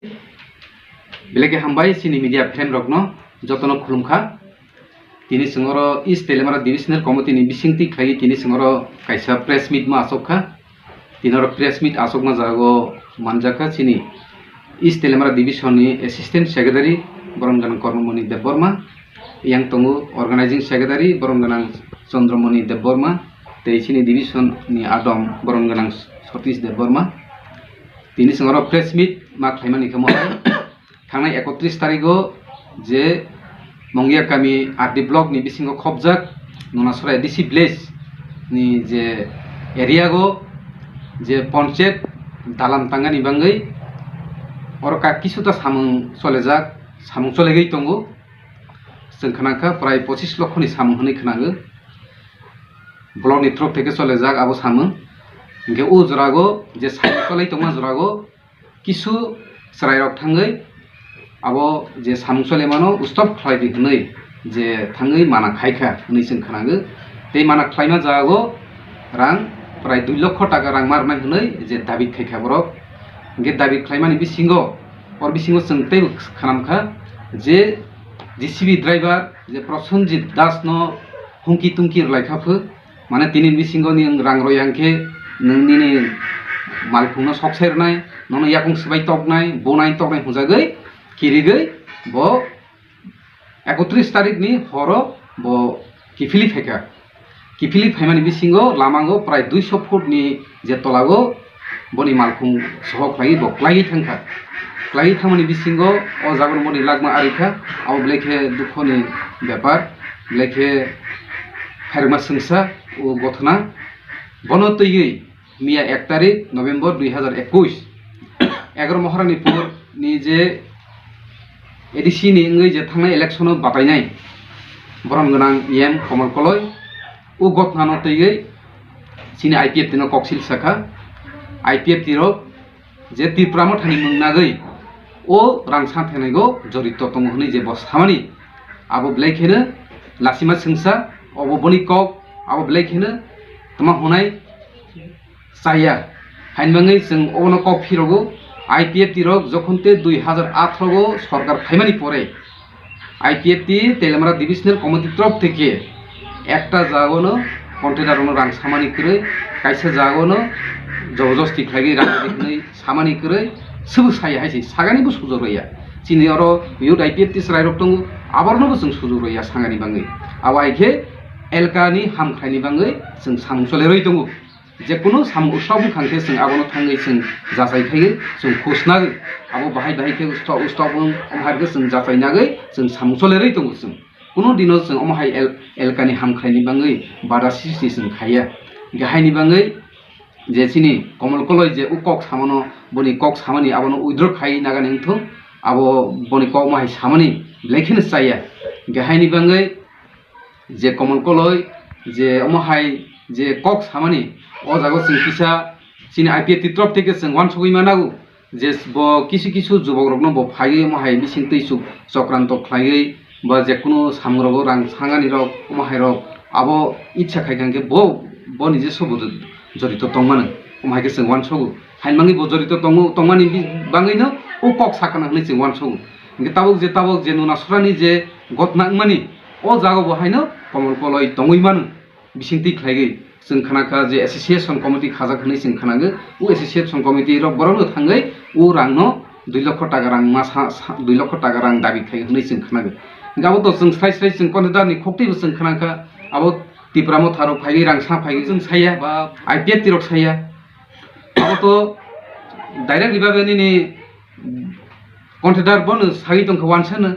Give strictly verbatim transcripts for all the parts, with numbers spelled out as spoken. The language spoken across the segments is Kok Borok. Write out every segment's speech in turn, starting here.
Belai khe hambai chini media friend rokno jotono khulumkha. Tini chwng oro East Teliamura Divisional Committee ni bisingtwi khlaiwi tini chwng oro kaisa press meet ma achukha. Tini oro press meet achukma jaga o manjakha chini East Teliamura Division ni Assistant Secretary Boron Ganang Kormomoni Debbarma, yang tongo Organizing Secretary Boron Ganang Chandramoni Debbarma, tei chini division ni adom Boron Ganang Satish Debbarma. Tini chwng oro press meet ma khlaimani khe mo hai. Thangnai ekotris tarigo je Mongia kami R D block ni bisingo khopjak Nunasora A D C village ni je area go je ponchayat dalam tangani bangwi oro ka kisuta samung cholejak, samung cholegwi tongo. Chwng khwnakha prai pochis lokho ni samung hwnwi khwnango. Block ni through theke cholejak abo samung. Hinkhe o jorago je samung cholai tongma jorago kisu chwrairok thangwi abo je samung chole mano stop khlai di hwnwi je thangwi mana khai kha hwnwi chwng khwnango. Tei mana khlaima jago rang prai dui lokho taka rang ma rwnai hwnwi je dabi khai kha borok. Hinkhe dabi khlaimani bisingo, or bisingo chwng teibo khwnam kha je J C B driver je Prosenjit Das no humki tumki rwlai kha phu. Mane tini bisingo ni rang roi yang khe nwng nini malkhung no sok sai rwnai, nono yakung swbai toknai, bonai toknai hwnjagwi kirigwi bo ekotris tarik ni horo bo kiphilwi phaikha. Kiphilwi phaimani bisingo lamango prai duiso foot ni je tolago boni malkhung soho khlaiwi bo klaiwi thangkha. Klaiwi thangmani bisingo o jaga boni lakma ari kha, abo belai khe dukhoni bepar, belai khe khairokma swngsa o gothona. Bono twiwi miya ek tarik November dui hazar ekush, egaroh Moharanipur ni je A D C ni wngwi je thangnai election o batainai borom gwnang E M Komol Koloi, o gothona no twiwi chini I P F T no koksil sakha. I P F T rok je Tipra Mothani mung nagwi o rang sa phenaigo jorito tongo hwnwi je bo samani, abo belai kheno lasima swngsa, obo boni kok, abo belai kheno tma hwnai chaya. Haini bagwi chwng obono kok phirogo, I P F T rok jokhon te dui hazar atharo o sorkar phaimani pore I P F T Teliamura Divisional Committee torof theke ekta jagano container rokno rang samani kwrwi, kaisa jagano jobojosti khlaiwi rang rwdi hwnwi samani kwrwi, swbo saya hai se sagani bo sujok rwya. Chini oro youth I P F T chwrai rok tongo, aborno bo chwng sujok rwya sangani bagwi. Abo hai khe elkani hamkhraini bagwi chwng samung chole rwi tongo. Jekunu samung usao bwkhang khe chwng abono thangwi chwng jachai phaiwi chwng khusnagwi, abo bahai bahai khe usto usto wng, omo hai khe chwng jachai nagwi chwng samung chole rwi tongo chwng. Kunu dino chwng omo hai el-, elkani hamkhraini bagwi bada sristi chwng khaiya. Hinkhe haini bagwi je chini Komol Koloi je o kok samano, boni kok samani abono withdraw khai nagani wngthung, abo boni kok omo hai samani belai kheno chaya. Hinkhe haini bagwi je Komol Koloi je omo hai je kok samani, o jaga chwng kisa chini I P F T torof theke chwng uansugwi manago je bo kisu kisu jubok rokno bo phaiwi omo hai bising twi chuk chokranto khlaiwi ba jekunu samung rogo rang sangani rok omo hai rok abo itsa khai kha hwnkhe bo, bo nije sobo jorito tongmano, omo hai khe chwng uansugo. Haini bagwi bo jorito tongo, tongmani bi-, bagwino o kok sakana hwnwi chwng uansugo. Hinkhe tabuk je, tabuk je Nunasora ni je gotna wngmani, o jaga bo haino Komol Koloi tongwi mano, bisingtwi khlaiwi. Chwng khna kha je association committee khajak hwnwi chwng khnago, o association committee rok borokno thangwi o rangno dui lokho taka rang masa, sa-, dui lokho taka rang dabi khai hwnwi chwng khnago. Hinkhe abo to chwng srai srai chwng container ni khoktwibo chwng khna kha, abo Tipra Motha rok phaiwi rang sa phaiwi chwng saya, ba I P F T rok saya. Abo to direct ni bagwi nini contractor bono sagwi tongkha wansano.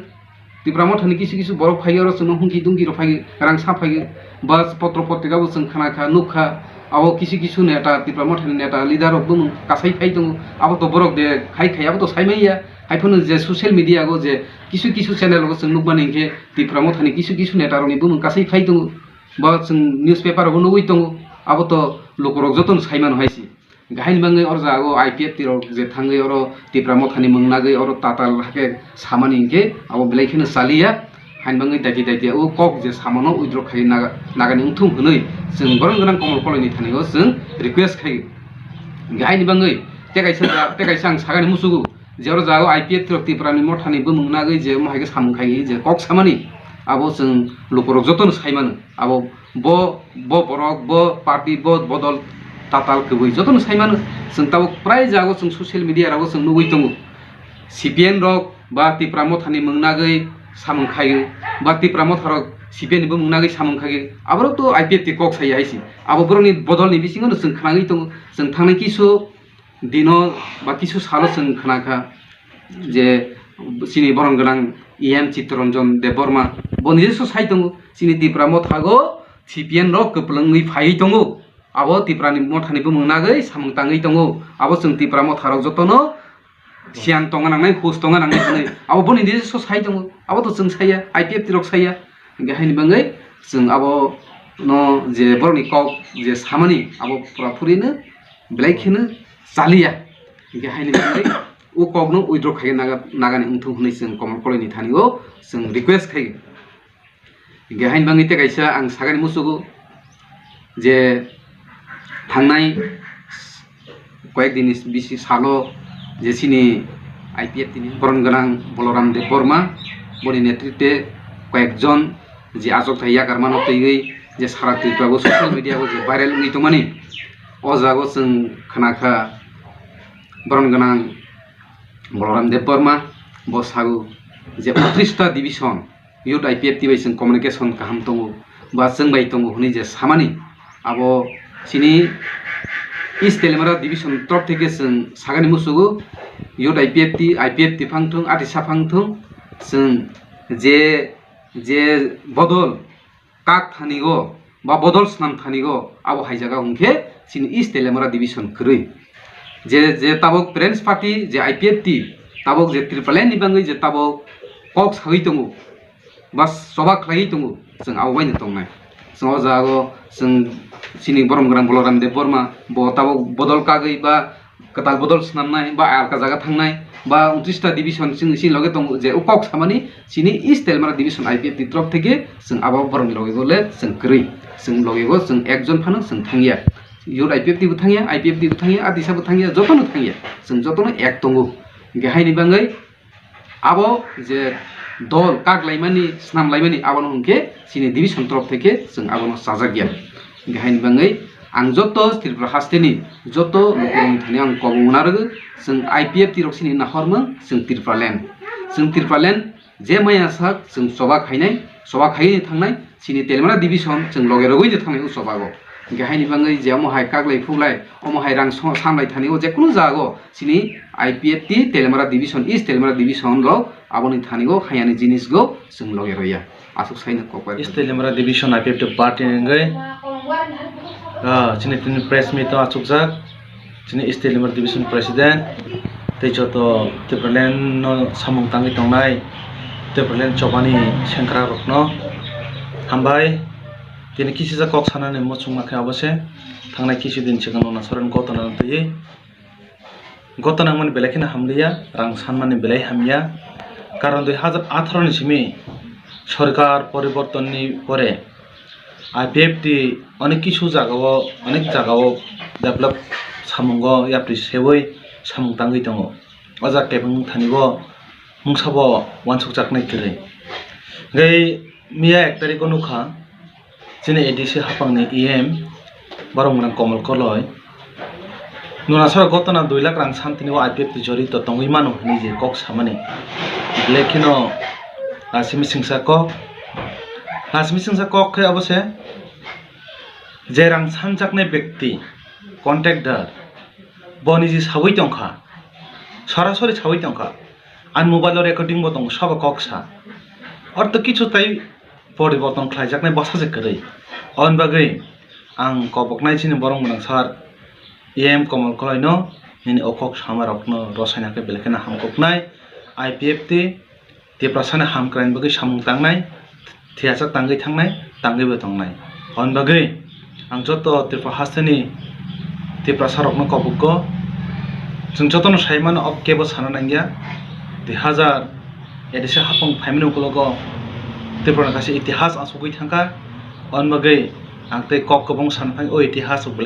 Tipra Mothani kisu kisu borok phaiwi oro chwngno humki dumki rok phaiwi rang sa phaiwi. Ba potro potrika bo chwng khna kha, nuk kha. Abo kisu kisu neta, Tipra Mothani neta, leader rok bumung kasai phai tongo. Abo to borok de khai khai, abo to sai manya. Hai phano je social media go je kisu kisu channel go chwng nukmani hinkhe Tipra Mothani kisu kisu neta rokni bumung kasai phai tongo. Bo chwng newspaper rogo nugwi tongo, abo to lukurok jotono sai mano hai se. Hinkhe haini bagwi oro jaga o I P F T rok je thangwi oro Tipra Mothani mung nagwi oro tatal hakhe samani hinkhe abo belai kheno chaliya. Haini bagwi daiti daiti o kok je samano withdraw khai naga-, nagani wngthung hwnwi chwng borom gwnang Komol Koloini thani o chwng request khai. Hinkhe haini bagwi tei kaisa ja-, tei kaisa ang sagani muchugo. Je oro jago I P F T rok Tipra ni Motha ni bumung nagwi je omo hai khe samung khai je kok samani, abo chwng lukurok jotono sai mano. Abo bo, bo borok, bo party, bo bodol tatal kwbwi jotono sai mano. Chwng tabuk prai jago chwng social media rogo chwng nugwi tongo. C P M rok ba Tipra Motha ni mung nagwi samung khai, ba Tipra Motha rok C P M ni bumung nagwi samung khai, aborok to I P F T kok sai hai se. Abo borok ni bodol ni bisingo no chwng khnagwi tongo. Chwng thangnai kisu dino ba kisu salo chwng khna kha je chini borom gwnang E M Chittaranjan Debbarma bo nijesa sai tongo, chini Tipra Motha go C P M rok kwplwngwi phaiwi tongo, abo Tipra ni Motha ni bumung nagwi samung tangwi tongo, abo chwng Tipra Motha rok jotono siyan tongna nangnai, hus tongna nangnai hwnwi abo boni nijesa sai tongo, abo to chwng saiya, I P F T rok saiya. Hingkhe haini bagwi chwng abo no je borokni kok je samani abo pura phurino belai kheno chaliya. Hingkhe haini bagwi o kokno withdraw khai naga, nagani wngthung hwnwi chwng Komol Koloi ni thani o chwng request khai. Hingkhe haini bagwi tei kaisa ang sagani muchugo je thangnai koyek din ni bisi salo je chini I P F T ni borom gwnang Boloram Debbarma boni netritwe koyekjon je achukthai yakarmano twiwi je sara Tripura o social media o je viral wngwi tongmani, o jaga o chwng khna kha borom gwnang Boloram Debbarma bo sago je untris ta division youth I P F T bai chwng communication kaham tongo ba chwng bai tongo hwnwi je samani, abo chini East Teliamura division torop theke chwng sagani muchugo youth I P F T, I P F T phang thung, atisa phang thung, chwng je, je bodol kak thani go ba bodol swnam thani go abo hai jaga hwnkhe chini East Teliamura division kwrwi. Je, je tabuk Friends Party, je I P F T, tabuk je Tipraland ni bagwi je tabuk kok sawi tongo ba choba khlaiwi tongo, chwng abo baino tongnai. Chwng o jaga o chwng chini borom gwnang Boloram Debbarma bo tabuk bodol kagwi ba kwtal bodol swnamnai ba alka jaga thangnai ba untris ta division chini, chini loge tongo je o kok samani chini East Teliamura division I P F T torop theke chwng abo borokni loge go le chwng kwrwi, chwng loge go chwng ekjon phano chwng thangya, youth I P F T bo thangya, I P F T bo thangya, atisa bo thangya, jotono thangya, chwng jotono ek tongo. Hingkhe haini bagwi abo je dol kak laimani, swnam laimani, abono hwnkhe chini division torop theke chwng abono chajakya. Hingkhe haini bagwi ang joto Tripura hasteni joto lukurokni thani ang kobong narwgo, chwng I P F T rok chini nahormung, chwng Tipraland, chwng Tipraland je maya sak chwng choba khainai, choba khaiwi thangnai, chini Teliamura division chwng loge rogwi thangnai o chobago. Hingkhe haini bagwi je omo hai kaklai phuklai, omo hai rang so-, samlai thani o jekunu jago chini I P F T Teliamura division, East Teliamura division rok aboni thani o hayani jinis go chwng loge roya. Aswk saino kokbai. East Teliamura division I P F T party ni wngwi, ah, chini tini press meet o achukjak. Chini East Teliamura Division President tei joto Tipraland no samung tangwi tongnai Tipraland chobani sengkrak rokno hambai. Tini kisijak kok sanani muchungma khe abo se thangnai kisu din swkang Nona Soren gotona twiwi gotona wngmani belai kheno hamliya, rang sanmani belai hamya. Karon dui hazar atharo ni simi sorkar poribortonni pore I P F T onek kisu jagao, onek jagao develop samungo yapri seui samung tangwi tongo. O jaga kebeng thani bo mungsa bo uansukjaknai kwrwi. Hwnkhe miya ek tarikh o nukha chini A D C hapangni E M borok mwnang Komol Koloi. Nuna sora gotona dui lakh rang santini o I P F T jorito tongwi mano hinwi je kok samani. Belai kheno lachimi singsa kok. Lachimi singsa kok khe abo se je rang sanjaknai bekti, contractor, bo niji sawi tongkha, sorasori sawi tongkha. Ani mobile o recording bo tongo, sabo kok sa. Ortho kichu tai poriborton khlaijaknai bwsa se kwrwi. Aboni bagwi ang koboknai chini borok mwnang sir E M Komol Koloi no nini o kok sama rokno rosaina khe belai kheno hamkuknai. I P F T Tiprasa ni hamkraini bagwi samung tangnai, thiyasa tangwi thangnai, tangwi bo tongnai. Aboni bagwi ang joto Tripura hasteni Tiprasa rokno kobokgo, chwng jotono sai mano, o kebo sana nangya. Dui hazar A D C hapung phaimani ukulogo Tripura ni kaisa itihas achugwi thangkha. Aboni bagwi ang tei kok kwbang sana thang o itihas rok belai